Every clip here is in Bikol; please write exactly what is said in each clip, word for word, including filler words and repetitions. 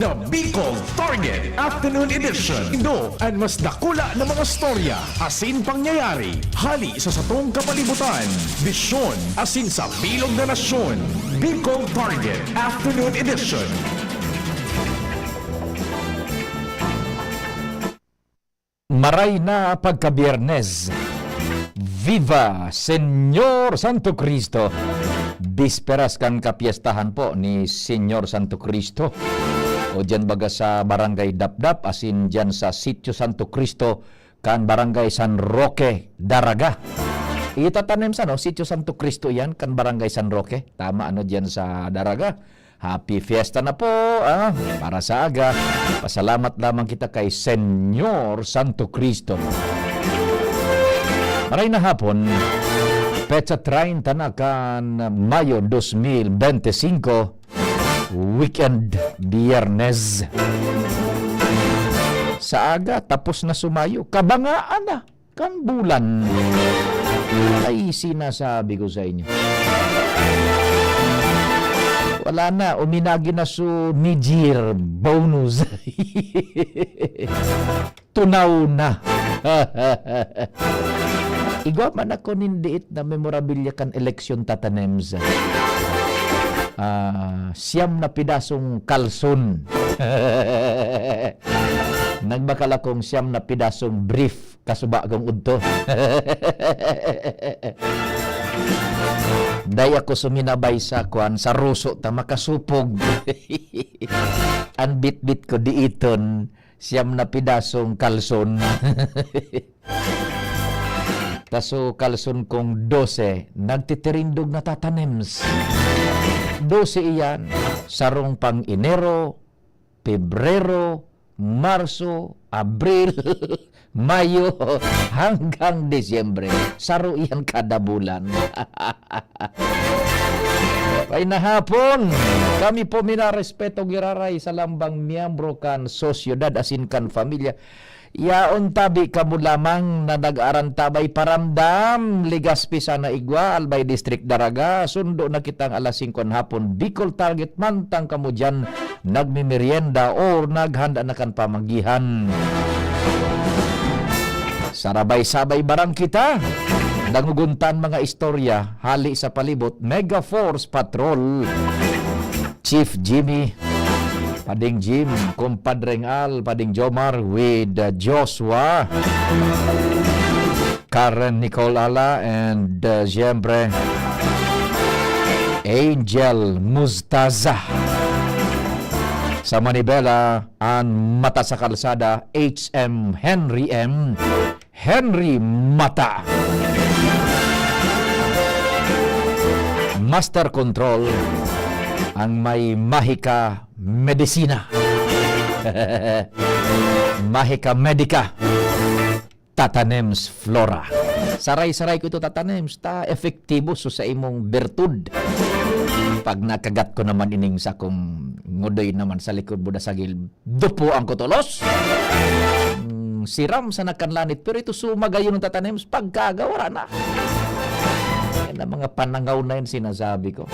The Bicol Target Afternoon Edition. Indo an mas dakula na mga storya asin pangyayari hali sa satong kapalibutan, bisyon asin sa bilog na nasyon. Bicol Target Afternoon Edition. Maray na pagka-Biyernes. Viva Señor Santo Cristo! Bisperas kan kapyestahan po ni Señor Santo Cristo. O diyan baga sa Barangay Dapdap, asin diyan sa Sitio Santo Cristo, kan Barangay San Roque, Daraga. Itatanim sa, no, Sitio Santo Cristo yan, kan Barangay San Roque. Tama, ano, diyan sa Daraga. Happy Fiesta na po, ah, para sa aga. Pasalamat lamang kita kay Señor Santo Cristo. Maray na hapon, petsa treinta na kan Mayo dos mil bente singko, weekend, Biyernes. Sa aga, tapos na sumayo. Kabangaan na. Kan bulan. Ay, sinasabi ko sa inyo. Wala na, uminagi na su Nijir bonus. Tunaw na. Igwa man ako nin diit na memorabilia kan eleksyon, Tata Nems. Ah, siyam na pidasong kalson. Nagbakal akong siyam na pidasong brief. Kasuba kong udto. Dai ako suminabay sa kwan, sa ruso ta makasupog. An bitbit ko diiton, siyam na pidasong kalson. Taso kalson kong dose, nagtitirindog na, Tata Nems. Dose iyan, sarong pang Enero, Pebrero, Marso, Abril, Mayo, hanggang Disyembre. Saro iyan kada bulan. Maray na hapon. Kami po minarespeto giraray sa lambang miyembro kan sosyedad asin kan pamilya. Yaon tabi kamo lamang na nag-arantabay paramdam, Legazpi sana igwa, Albay District, Daraga. Sundo na kitang alas singko na hapon, Bicol Target, mantang kamo diyan nagmimerienda or naghanda na kan pamagihan. Sarabay-sabay barang kita. Dangogon ta an mga istorya hali sa palibot. Mega Force Patrol. Chief Jimmy, Pading Jim, Kumpadreng Al, Pading Jomar with, uh, Joshua, Karen Nicole Ala, and, uh, siyempre, Angel Mustaza. Sa Manibela, an mata sa kalsada, H M Henry M. Henry Mata. Master Control, ang may Mahika Medisina. Mahika Medica. Tatanems Flora. Saray-saray ko ito, Tatanems, ta epektibo so sa imong bertud. Pag nakagat ko naman ining sakong ngudoy naman sa likod mo, dasagil, dupo ang kutolos. Mm, siram sa nakanlanit, pero ito sumagayon ng Tatanems, pagkaga, wala na. Yan ang mga panangaw na yan, sinasabi ko.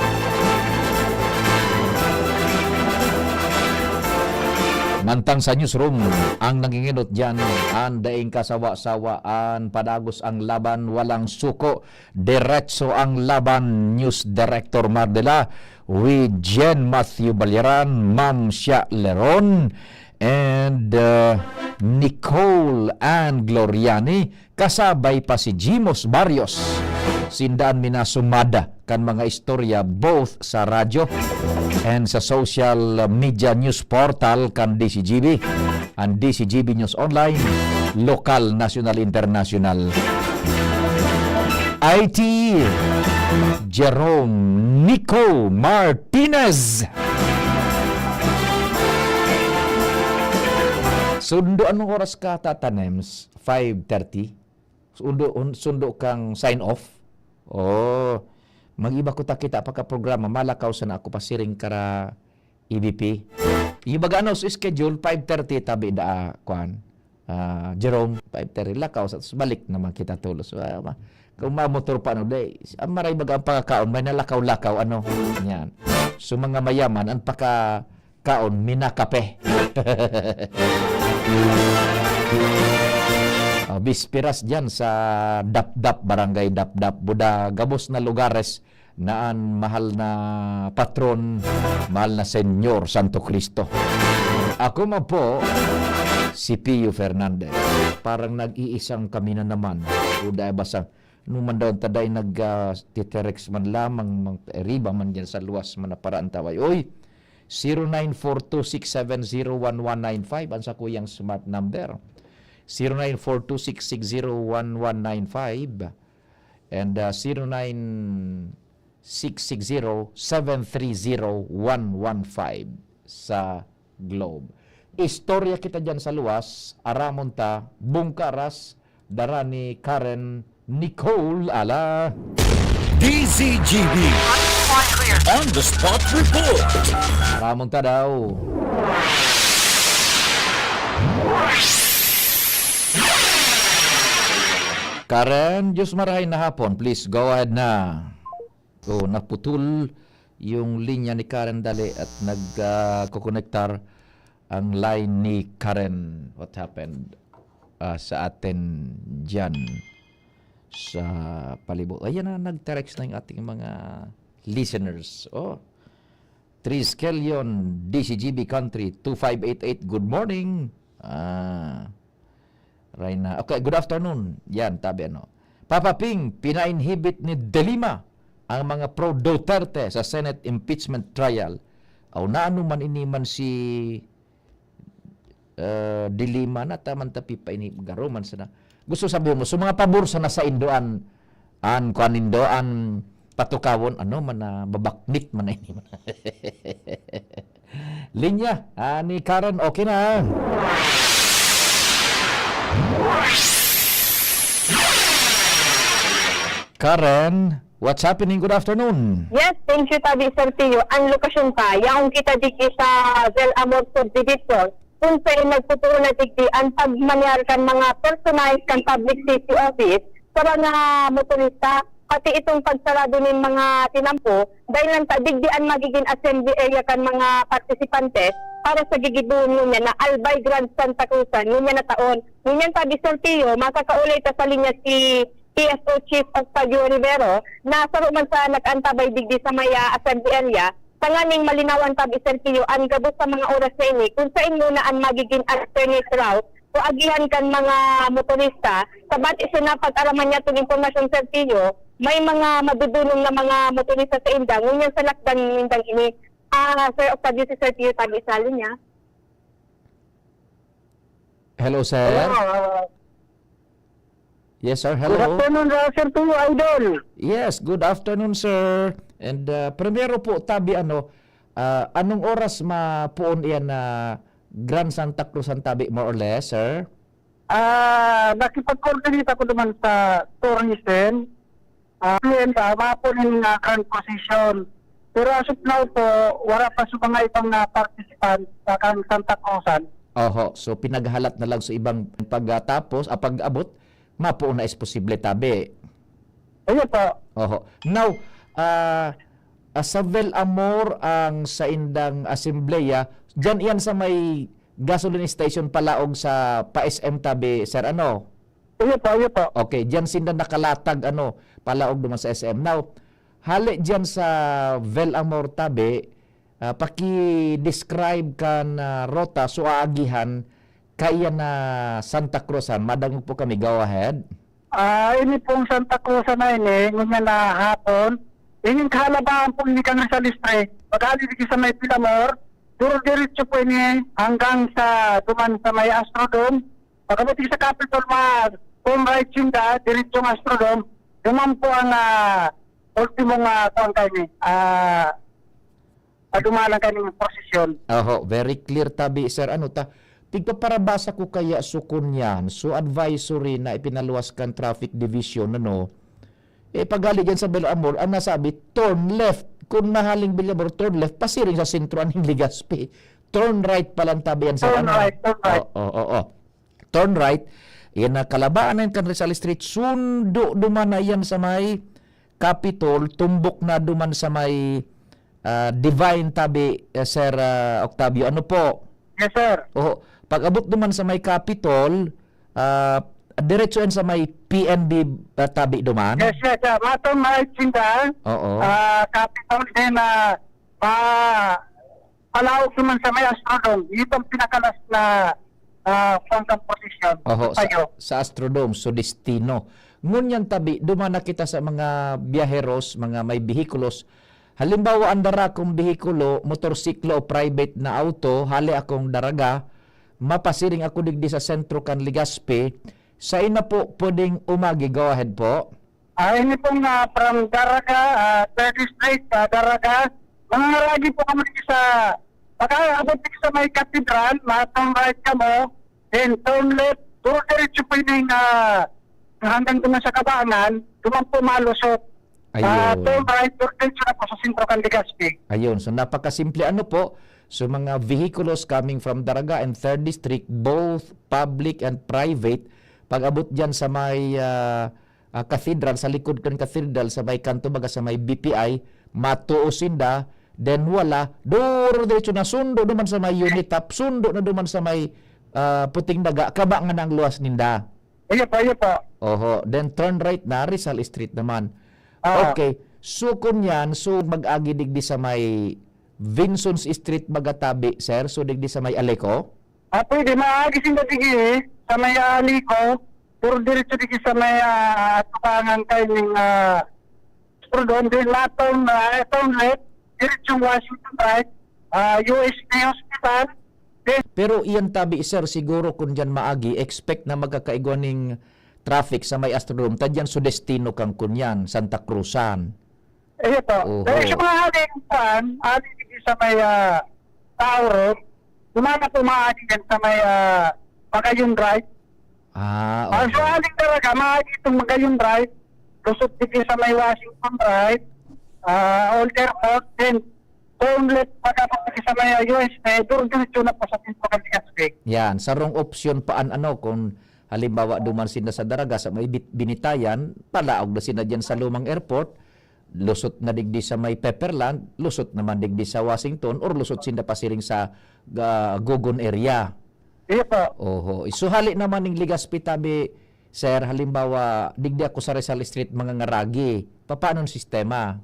Mantang sa newsroom, ang nanginginot dyan, ang daing kasawa-sawaan, padagos ang laban, walang suko, diretso ang laban. News Director Mardela, with Jen Matthew Balyaran, Ma'am Shia Leron, and, uh, Nicole Ann Gloriani, kasabay pa si Jimos Barrios. Sinda an minasumada kan mga istorya both sa radyo and sa social media news portal kan D C G B, an D C G B News Online, lokal, nasyonal, internasyonal. I T, Jerome Nico Martinez. Sundo, anong oras ka tatanems? Five thirty? Sundo, un-, sundo kang sign off? Oh, mag-iba ko ta kita pa ka programa, malakaw sana ako pasiring kara E B P. Yung baga ano, sa schedule, five thirty tabi da, ah, kwan. Ah, Jerome, five thirty, lakaw sa, balik naman kita tulos. Ah, ma-, kung mamotor pa, ano, day, ang maray baga ang pagkakaon, may nalakaw-lakaw, ano, yan. So, mga mayaman, ang paka, kaon, minakape. Ah, bisperas diyan sa Dapdap, Barangay Dapdap, Buda, gabos na lugares na an mahal na patron, mahal na Senyor Santo Cristo. Ako man po, si Pio Fernandez. Parang nag-iisang kami na naman. Buda, basta Numan daw ta dai nag, ah, titerex man lamang, mang-, eh, riba man diyan sa luwas man na paraan ta, way. Oy, zero nine four two six seven zero one one nine five ang sakuyang smart number. Zero nine four two six six zero one one nine five and, ah, zero nine six six zero seven three zero one one five sa Globe. Istorya kita diyan sa luwas, aramon ta, bungkaras, dara ni Karen Nicole Ala. D Z G B. On the spot report. Aramon ta daw. Karen, Diyos marahay na hapon. Please, go ahead na. Oh, naputol yung linya ni Karen dali at nag, ah, kokonektar ang line ni Karen. What happened, ah, sa atin diyan sa palibot? Ayan na, nagtext na yung ating mga listeners. Oh, Triskelion, D C G B Country, two five eight eight, good morning. Ah, Reyna. Okay, good afternoon. Yan, tabi ano. Papa Ping, pina-inhibit ni De Lima ang mga pro-Duterte sa Senate impeachment trial. Aw, naano man ini man si, eh, De Lima na taman ta pipaini-, garo man sana. Gusto sabihin mo, so mga pabor sana sa indoan, an, kuan nindo, an patukawon, ano man na babaknik man na ini. Linya, ah, ni Karen, okay na. Karen, what's happening? Good afternoon. Yes, thank you, Tabi Sergio. Ang lokasyon pa, yaong kita digdi sa Del Amor Subdivision, kung saan nagtutuon na digdi ang pagmanyar kan mga personahe kan public safety office sa mga motorista, pati itong pagsarado nin mga tinampo, dahil lang sa digdi an magiging assembly area kan mga partisipante para sa gigibohon ngunyan na Albay Grand Santa Cruzan ngunyan na taon. Ngunyan, Tabi Sergio, makakaulay ta sa linya si P S O Chief Octavio Rivero, na saro man sa nag-antabay digdi sa may, ah, assembly area, tanganing malinawan, Tabi Sergio, an gabos sa mga oras na ini kung saen nguna an magiging alternate route o agihan kan mga motorista. Sa bati sa napag-araman niya itong impormasyon, Sergio, may mga madudunong na mga motorista sa inda, ngunyan sa lakdan nindang ini. Ah, Sir Octavio, si Sergio, Tabi sa linya. Hello, sir. Hello, ah, Yes, sir. Hello. Good afternoon, ah, Sir Tuyo, Idol. Yes, good afternoon, sir. And, ah, primero po, tabi, ano, ah, anong oras mapoon iyan na Grand Santa Cruz ang tabi, more or less, sir? Ah, nakipag-coordinate ako naman sa tourism. Ah, P M, ah, mapoon yung, ah, Grand Procession. Pero as of now po, wala pa sa mga ibang, ah, participant sa Grand Santa Cruzan. Oho. So, pinaghalat na lang sa ibang pagkatapos, ah, pag-abot, mapoon na is posible tabi. Ayun po. Oho. Now, ah, ah, sa Velamor ang saindang asembleya, diyan iyan sa may gasoline station palaog sa pa-S M tabi, sir, ano? Ayun po, ayun po. Okay, diyan sinda nakalatag, ano, palaog naman sa S M. Now, hali diyan sa Velamor tabi, ah, paki-describe kan, ah, rota, so aagihan, kaiyan na Santa Cruzan. Madangog po kami. Go ahead. Ah, ini pong Santa Cruzan na ini, ngunyan na hapon, ining kahalabaan po ini kan Rizal Street. Paghali dito sa may Pilamor, duro diretso po ini hanggang sa duman sa may Astrodome. Pagkabot sa Capitol, ma-, turn right sinda, diretsong Astrodome. Duman po ang, ah, ultimong, ah, kuwan kayo ni, ah, padumalan kayo ng prosesyon. Oho, very clear tabi, sir. Ano ta, tigpaparabasa ko kaya sukon yan. So, advisory na ipinaluwas kan Traffic Division, ano, eh, paghali dyan sa Villamor, ang nasabi, turn left. Kung nahaling Villamor, turn left, pasiring sa sentro aning Legazpi. Turn right palang tabi yan, sir. Turn Ano? right, turn right. Oo, oo, oo. Turn right. Yan na, kalabaan na yan kan Rizal Street. Sundo duman na yan sa may Capitol, tumbok na duman sa may, ah, Divine tabi, eh, Sir, ah, Octavio. Ano po? Yes, sir. Oho. Pag-abot naman sa may Capitol, ah, diretso yan sa may P N B, ah, tabi duman? Yes, yes, sir. Matong Heights sinda. Oo. Ah, Capitol din, ah, pa-, palaog naman sa may Astrodome. Yun ang pinakalas na, ah, pangkang posisyon. Oho, sa, Tayo. sa Astrodome, so destino. Ngunyan tabi, duman na kita sa mga biyaheros, mga may bihikulos. Halimbawa, ang dara kong behikulo, motorsiklo o private na auto, hali akong daraga, mapasiring ako digdi sa sentro kan Legazpi, sain na po pwedeng umagi? Go ahead po. Ah, ini pong, ah, from Daraga, ah, third District, ah, Daraga, mangangaragi po kamo dito sa, pag-aabot dito sa may katedral, matong right kamo, then turn left, duro diretso po yung, ah, hanggang doon sa Kabangan, doon po malusot. Ah, Ayun. turn right, duro diretso na po sa sentro kan Legazpi. Ayun, so napakasimple. Ano po, so mga vehicles coming from Daraga and third District, both public and private, pag-abot dyan sa may, ah, ah, cathedral, sa likod kan cathedral, sa may kanto baga sa may B P I, matuo sinda, then wala, duro diretso na, sundo naman sa may Unitap, sundo na duman sa may, ah, Puting Daga, Kabangan ang luwas ninda. Iyo po, iyo po. Oho, then turn right na, Rizal Street naman. Ah. Okay, so kun yan, so mag-agi digdi sa may Vinson's Street baga tabi, sir, so digdi sa may Aleco? Ah, pwede. Maagi sinda digi, eh, sa may, ah, Aleco, puro diretso digi sa may, ah, Tubangan kay ning, ah, Astrodome, then matong, ah, turn left, diretsong Washington Drive, ah, U S P Hospital, then Pero iyan tabi, sir, siguro kun diyan maagi, expect na magkakaigwa ning traffic sa may Astrodome, ta diyan su destino kan kunyan, Santa Cruzan. Iyo po. Oho. Pero sa mga aling kuan, aling dito sa may, ah, Tauro, dumana po mga aling yan sa may, ah, Magayon Drive. Ah, Ah, so okay. aling talaga, maagi itong Magayon Drive, lusot dito sa may Washington Drive, ah, Old Airport, then turn left, pagkapag sa may, ah, U S P, duro-diretso na po sa Centro Caligas Bay. Yan, sarong opsyon pa an ano, kung halimbawa duman sinda sa Daraga, sa may Bit-, Binitayan, palaog na sinda diyan sa lumang airport, lusot na digdi sa may Pepperland, lusot naman digdi sa Washington, or lusot sinda pasiring sa, ga-, Gogon area. Iyo po. Oho. So, hali naman ning Legazpi tabi, sir, halimbawa, digdi ako sa Rizal Street, mangangaragi. Papaano ang sistema?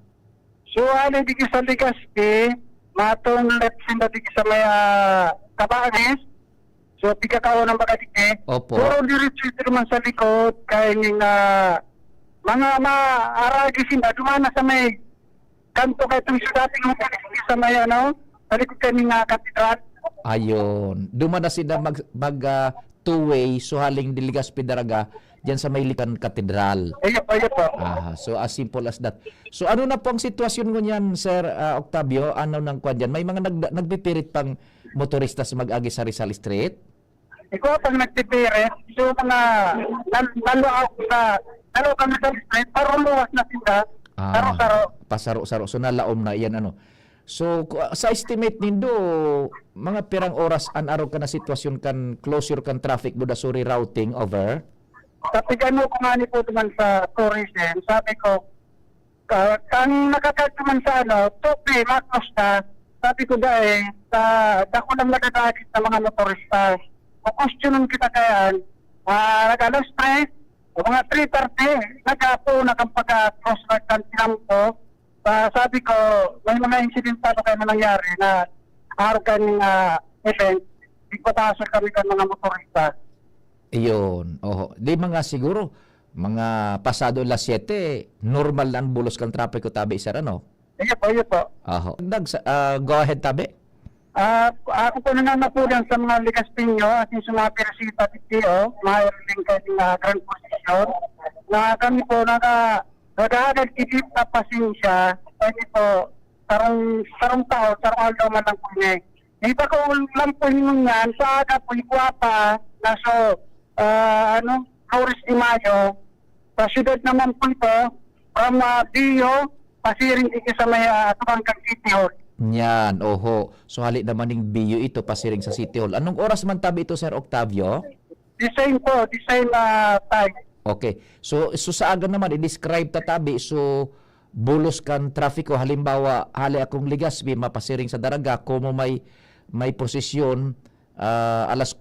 So, hali digdi sa Legazpi, matong left sinda digdi sa may, ah, Cabanes. So, pigkakaon ang baga digdi. Opo. Puro diretso ito naman sa likod, kaya ning, ah, mga maaragi sinda, duman na sa may kanto kay itong syudad, yung sa may, ano, sa likod kay ning, ah, katedral. Ayun. Duman na sinda mag, mag, ah, two-way, so haling Legazpi Daraga, diyan sa may likan katedral. Iyo po, iyo po. Aha, so as simple as that. So ano na po ang sitwasyon ngunyan, Sir, ah, Octavio? Ano nang kwan diyan? May mga nag-, nagpipirit pang motorista sa mag-agi sa Rizal Street? Ikaw pang nagpipirit, so mga nal-, nalo ako sa, nalo kami sa Rizal Street, paruluwas na sila. Ah, Saro-saro. pasaro-saro. So nalaom na yan, ano. So ku-, sa estimate nindo, mga pirang oras an arog ka na sitwasyon kan closure kan traffic, buda, sorry, routing over? Sa pigano ko nga ni po naman sa tourism, sabi ko, ka-, kang nakatag naman sa ano, two P, makos na, sabi ko, "Dai, sa dako lang nadadagit na mga motorista." O, questionon kita kayan, ah, nag-alas tres, o mga three thirty, nagkapo na kang pagka-cross road ng Tinampo. Ah, sabi ko, "May mga incident pa ba kayo na nangyari na araw kaning, ah, event, nagpapasok kami kan mga motorista?" Iyon, oho. Di mga siguro, mga pasado alas siyete, normal na ang bulos kan trapiko tabi, sir, ano? Iyo po, iyo po. Oho. Dagsa-, ah, go ahead, tabi. Ah, ako po nananapunan sa mga Legazpeño, asin sa mga Teresita, T P O, mga Erling, kay mga Grand Position, na kami po naka-, nag-aagad kitip na pasensya, kami po, sarong, sarong taon, sarong aldaw man lang po niya eh. Iba ko lang po yun yan, sa aga po, igwa pa, naso, ah, ano, Flores de Mayo, sa syudad naman po ito, from, ah, Bio, pasiring dito sa may, ah, Tuangkan City Hall. Yan, oho. So, hali naman ning Bio ito, pasiring sa City Hall. Anong oras man tabi ito, Sir Octavio? The same po, the same, ah, time. Okay. So, so sa aga naman, i-describe ta tabi. So, bulos kan trapiko. Halimbawa, hali akong Legazpi, mapasiring sa Daraga, komo may, may prosesyon, ah, alas